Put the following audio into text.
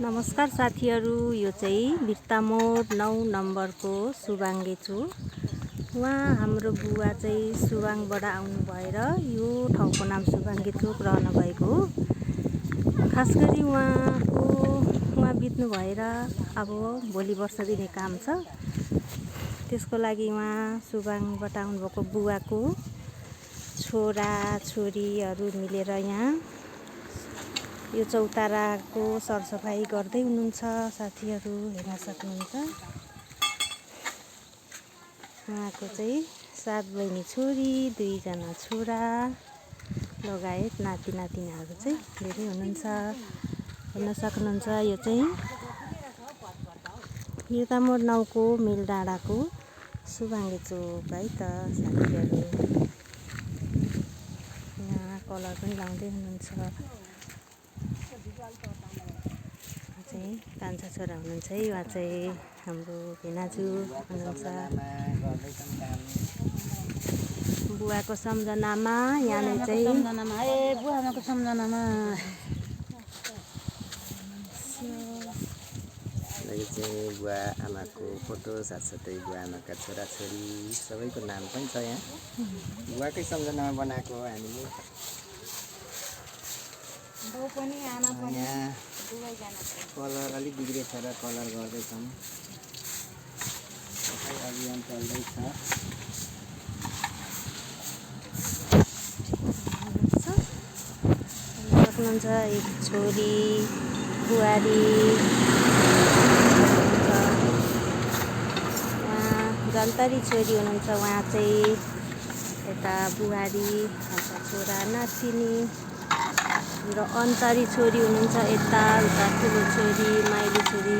नमस्कार साथीहरू, यो चाहिँ बिर्तामोड 9 नम्बरको सुबाङ्गे छु। उहाँ हाम्रो बुवा चाहिँ सुबाङबाट आउनु भएर यो ठाउँको नाम सुबाङ्गे चोक रहन भएको हो। खास गरी उहाँ बित्नु भएर अब भोलि वर्ष दिने काम छ। त्यसको लागि उहाँ सुबाङबाट आउनुभएको बुवाको छोरा छोरीहरू मिलेर यहाँ यो चौताराको सरसफाई गर्दै हुनुहुन्छ। साथीहरू हेर्न सक्नुहुन्छ। उहाँको चाहिँ 7 बहिनी छोरी, 2 जना छोरा लगायत नाति नातिनाहरू चाहिँ धेरै हुनुहुन्छ। हेर्न सक्नुहुन्छ। यो चाहिँ बिर्तामोड 9 को मेलडाँडाको सुबाङ्गे चोक है त साथीहरू। यहाँ कलर पनि लाउँदै हुनुहुन्छ। चाहिँ कान्छा छोरा हुनुहुन्छ है। उहाँ चाहिँ हाम्रो भेनाजु हुनुहुन्छ। बुवाको सम्झनामा यहाँनिर चाहिँ बुवाको सम्झनामा बुवा आमाको फोटो साथसाथै बुवा आमाका छोराछोरी सबैको नाम पनि छ यहाँ। बुवाकै सम्झनामा बनाएको हो हामीले। यहाँ कलर अलिक बिग्रेछ र कलर गर्दैछौँ। सफाइ अभियान चल्दैछ। सक्नुहुन्छ एक छोरी बुहारी उहाँ जलतरी छोरी हुनुहुन्छ। उहाँ चाहिँ यता बुहारी छोरा नातिनी र अन्तरी छोरी हुनुहुन्छ। यता उता ठुलो छोरी माइली छोरी